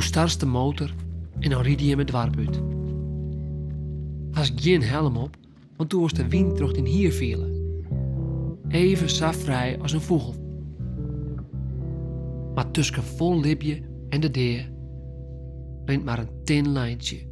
Doe startst de motor en dan ride jim it doarp út. Hast gjin helm op, want doe wolst de wyn troch dyn hier fiele. Even sa frij as in fûgel. Mar tusken fol libje en de dea rint mar in tin lijntsje.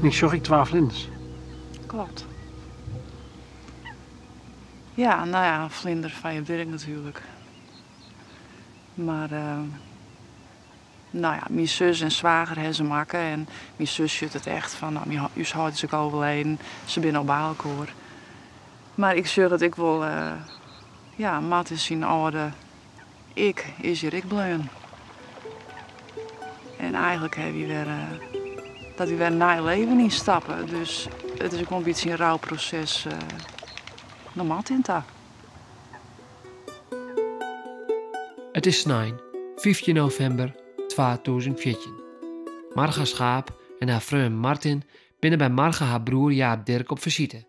Ik sjoch ek twa flinders. Klopt. Ja, nou ja, een vlinder van Jaap Dirk natuurlijk. Maar nou ja, myn sus en swager ha se makke en myn sus sjocht it echt fan, nou, myn ús heit is ek overleden, se binne al by elkoar. Mar ik sjoch it ek wol, ja, Martin syn âlde ik is hjir ek bleaun. En eigenlik ha wy wer, dat wy wer in nij leven ynstappe. Dus it is ek wol in bytsje in rouproses nei Martin ta. It is snein, 15 novimber 2014. Marga Schaap en har freon Martin binne by Marga har broer Jaap Dirk op fisite.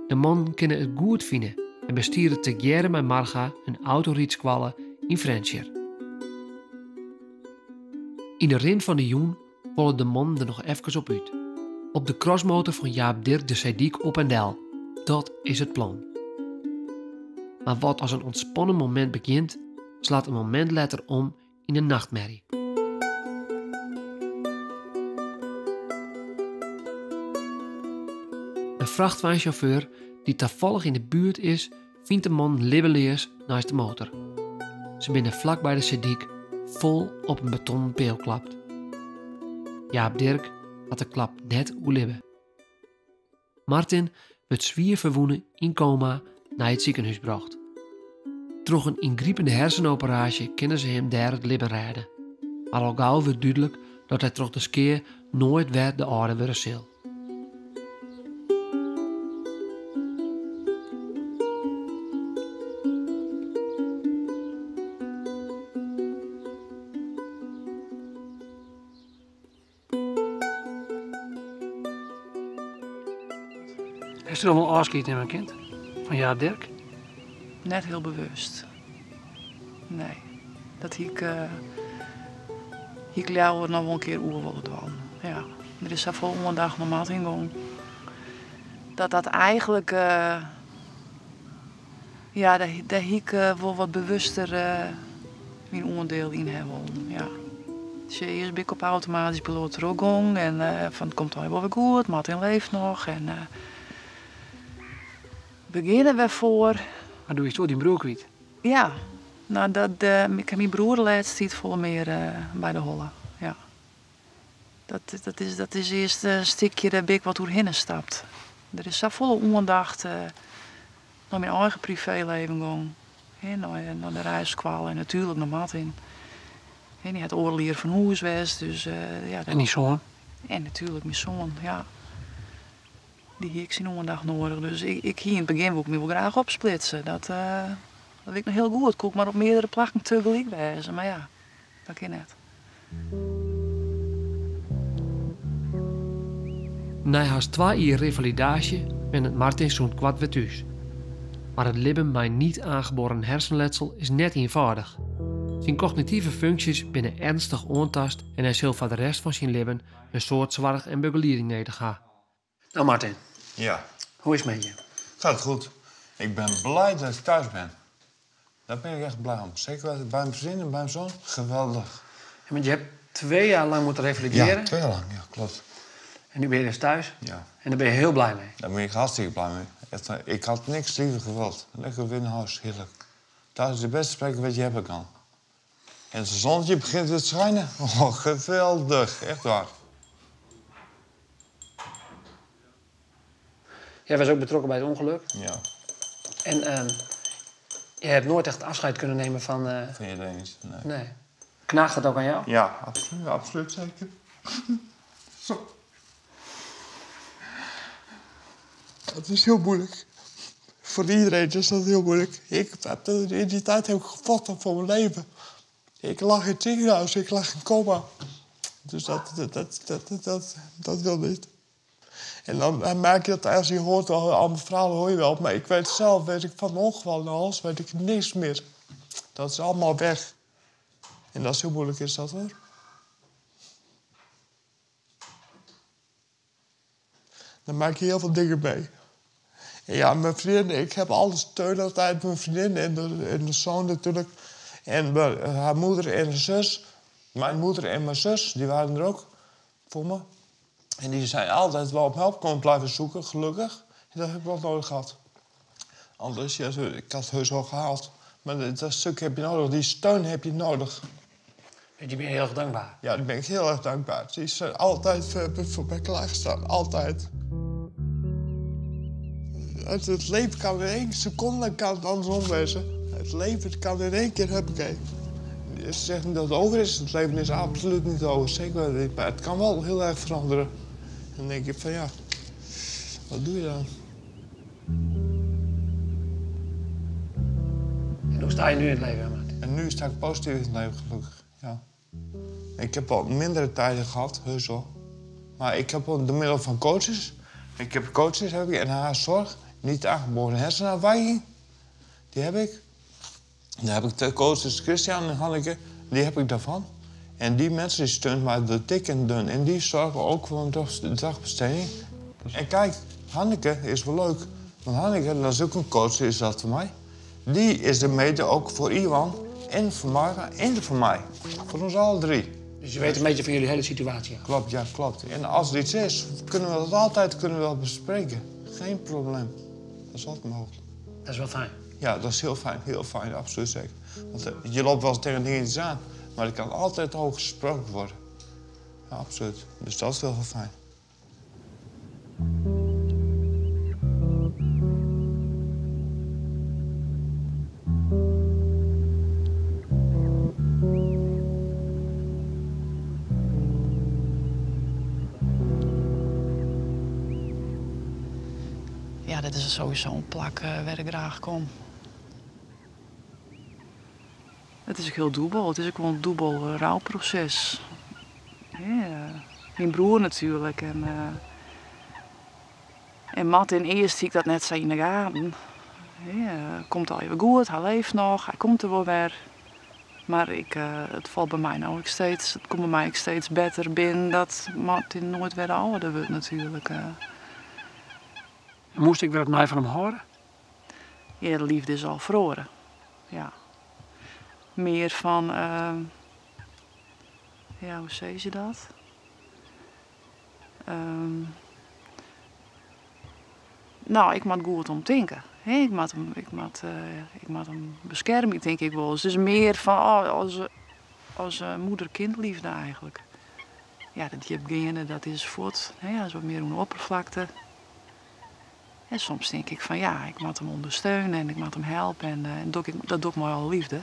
De mannen kinne it goed fine en bestiere tegearre mei Marga in autorydskoalle yn Frjentsjer. Yn de rin fan de jûn wolle de mannen der noch efkes op út. Op de crossmotor fan Jaap Dirk de Seedyk op en del. Dat is it plan. Mar wat as in ûntspannen momint begjint, slaat in momint letter om yn in nachtmerje. In frachtweinsjauffeur dy't tafallich yn de buert is, fynt de man libbeleas neist de motor. Se binne flak by de Seedyk fol op in betonnen peal klapt. Jaap Dirk hat de klap net oerlibbe. Martin wurdt swier ferwûne yn koma nei it sikehûs brocht. Troch in yngripende hersenoperaasje kinne se him dêr it libben rêde. Mar al gau wurdt dúdlik dat hy troch de skea noait wer de âlde wurde sil. Hast noch wol ôfskied nimmen kind fan Jaap Dirk? Net hiel bewust. Nee. Dat hie ik, hie ik leaver noch wol in kear oer wollen dwaan. Ja. Der is safolle oandacht nei Martin gong. Dat dat eigenlik, ja, dêr hie ik wol wat bewuster myn oandiel yn ha wollen. Ja. Sjoch, earst bin ik op automatysk piloat trochgong en fan it komt allegear wol wer goed, Martin leeft noch en begjinne wer foar. Mar doe wiesto dyn broer kwyt? Ja, nou dat, ik ha myn broer de lêste tiid folle mear by de holle. Ja. Dat, dat is, dat is earst in stikje dêr bin ik wat oerhinne stapt. Der is safolle oandacht nei myn eigen privéleven gong. Hè, nei de rydskoalle en natuerlik nei Martin. Hè, dy hat oardel jier fan hûs west, dus ja. En dyn soan? En natuerlik myn soan, ja. Dy hie ek syn oandacht noadich. Dus ik hie yn it begjin woe ik my wol graach opsplitse. Dat, dat wit ik noch hiel goed. Koe ik mar op meardere plakken tegelyk wêze. Mar ja, dat kin net. Nei hast 2 jier revalidaasje wennet Martin sûnt koart wer thús. Mar it libben mei niet aangeboren hersenletsel is net ienfâldich. Syn kognitive funksjes binne ernstich oantast en hy sil foar de rest fan syn libben in soad soarch en begelieding nedich ha. Nou Martin. Ja. Hoe is het met je? Gaat goed. Ik ben blij dat ik thuis ben. Daar ben ik echt blij om. Zeker bij mijn vrienden en bij mijn zoon. Geweldig. Ja, want je hebt 2 jaar lang moeten revalideren. Ja, 2 jaar lang, ja, klopt. En nu ben je dus thuis? Ja. En daar ben je heel blij mee? Daar ben ik hartstikke blij mee. Echt, ik had niks liever gewild. Lekker weer naar huis, heerlijk. Thuis is de beste plek wat je hebben kan. En het zonnetje begint weer te schijnen. Oh, geweldig, echt waar. Jij was ook betrokken bij het ongeluk. Ja. En Je hebt nooit echt afscheid kunnen nemen van... Van je eens, nee. Nee. Knaagt dat ook aan jou? Ja, absoluut, absoluut zeker. Zo. Dat is heel moeilijk. Voor iedereen is dat heel moeilijk. Ik heb, in die tijd heb ik gevochten voor mijn leven. Ik lag in het ziekenhuis, ik lag in coma. Dus dat, dat, dat, dat, dat, dat wil niet. En dan merk je dat als je hoort, al mijn verhalen hoor je wel. Maar ik weet zelf, weet ik van mijn ongeval en alles, weet ik niks meer. Dat is allemaal weg. En dat is heel moeilijk, is dat hoor. Dan maak je heel veel dingen mee. En ja, mijn vriendin, ik heb alle steun altijd. Mijn vriendin en de zoon natuurlijk. En haar moeder en haar zus. Mijn moeder en mijn zus, die waren er ook voor me. En die zijn altijd wel op hulp komen blijven zoeken, gelukkig. En dat heb ik wel nodig gehad. Anders, ja, ik had het heus wel gehaald. Maar dat stuk heb je nodig, die steun heb je nodig. En die ben je heel erg dankbaar? Ja, die ben ik heel erg dankbaar. Die zijn altijd voor mij klaargestaan, altijd. Het leven kan in één seconde kan het andersom wezen. Het leven kan in één keer, huppakee. Ze zeggen niet dat het over is. Het leven is absoluut niet over, zeker niet. Maar het kan wel heel erg veranderen. En dan denk ik van ja, wat doe je dan? En hoe sta je nu in het leven, Martin? En nu sta ik positief in het leven, gelukkig. Ja. Ik heb al mindere tijden gehad, heus wel. Maar ik heb al door middel van coaches. Ik heb coaches heb ik, en haar zorg, niet aangeboren hersenafwijking. Die heb ik. Daar heb ik de coaches Christian en Hanneke, die heb ik daarvan. En die mensen die steunen mij door dik en dun. En die zorgen ook voor mijn dagbesteding. En kijk, Hanneke is wel leuk. Want Hanneke, dat is ook een coach, is dat voor mij. Die is er mede ook voor Iwan en voor Mara en voor mij. Voor ons alle drie. Dus je weet een beetje van jullie hele situatie af. Klopt, ja, klopt. En als er iets is, kunnen we dat altijd bespreken. Geen probleem. Dat is altijd mogelijk. Dat is wel fijn. Ja, dat is heel fijn. Heel fijn, absoluut zeker. Want je loopt wel eens tegen dingetjes aan, maar er kan altijd over gesproken worden. Ja, absoluut. Dus dat is wel heel fijn. Ja, dat is sowieso een plak waar ik graag kom. Het is ook heel dubbel. Het is ook wel een dubbel rouwproces. Ja, mijn broer natuurlijk. En Martin eerst zie ik dat net zo in de gaten. Ja, komt al even goed, hij leeft nog, hij komt er wel weer. Maar het valt bij mij nou ook steeds, het komt bij mij ook steeds beter binnen dat Martin nooit weer ouder wordt natuurlijk. Moest ik weer opnieuw van hem horen? Ja, de liefde is al verloren. Ja. Meer van, ja, hoe zei ze dat? Ik moet goed om denken. Hè? Ik moet hem, ik moet ik moet hem beschermen, denk ik wel. Dus meer van, oh, als moeder-kindliefde eigenlijk. Ja, dat diepgaande, dat is voort. Hè? Dat is wat meer een oppervlakte. En soms denk ik van ja, ik moet hem ondersteunen en ik moet hem helpen. En dat doe ik maar al liefde.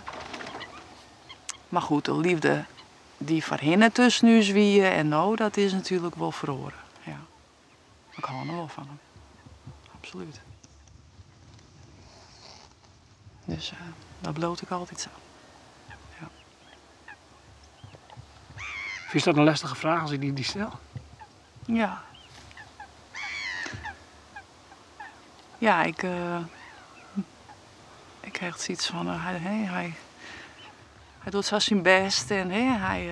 Maar goed, de liefde die voor hen tussen nu is wie en nou, dat is natuurlijk wel verloren. Ja. Ik hou er wel van hem. Absoluut. Dus dat bloot ik altijd zo. Ja. Vind je dat een lastige vraag als ik die stel? Ja. Ja, ik krijg zoiets van hij doet zo zijn best en hè, hij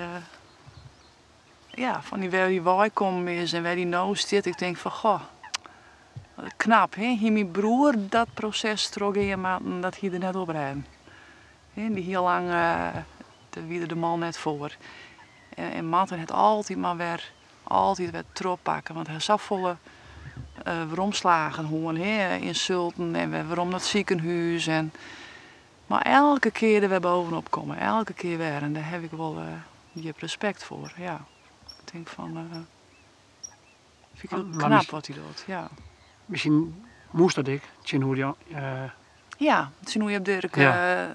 ja, van die waar die waai komt is en waar die nou zit, ik denk van goh, wat knap, hè? Hier mijn broer dat proces trok in, maar dat hij er net op rijdt. Hè, die heel lang de wierde de man net voor. En Martin het altijd maar weer, altijd weer trop pakken, want hij zat volle waarom hoorn, hè, insulten en weer waarom naar het ziekenhuis. En, maar elke keer er weer bovenop komen, elke keer weer. En daar heb ik wel diep respect voor, ja. Ik denk van, vind ik heel knap wat hij doet, ja. Misschien moest dat ik, tjen hoe die Ja, tsjinoer Jip Dirk. Ja. Eh,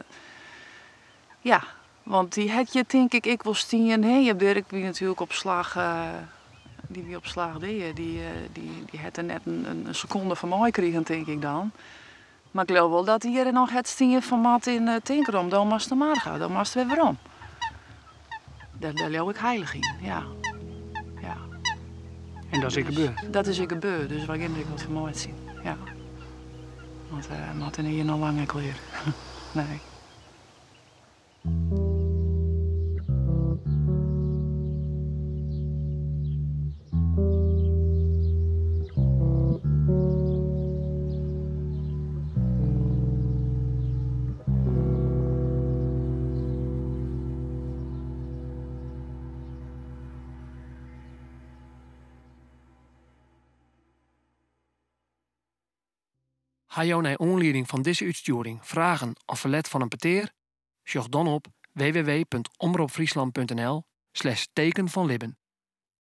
ja, want dy hat hjir tink ik ek wol stien. Hè? Jip Dirk wie natuerlik op slach, eh, dy wie op slach dea. Dy, eh, dy, dy hat der net in, in sekonde fan meikrigen, tink ik dan. Mar ik leau wol dat hy hjir noch hat stien fan Martin, eh, tink derom, do moatst nei Marga, do moatst wer werom. Dêr, dêr leau ik heilich yn, ja. Ja. En dat is ek Dus gebeurd. Dat is ek gebeurd, dus wy gean der ek wat fan meitsjen. Ja. Want uh, Martin is hjir noch lang net klear. Nee. Ha jo nei oanlieding fan dizze útstjoering fragen of ferlet fan in petear? Sjoch dan op www.omropfryslan.nl/teken fan libben.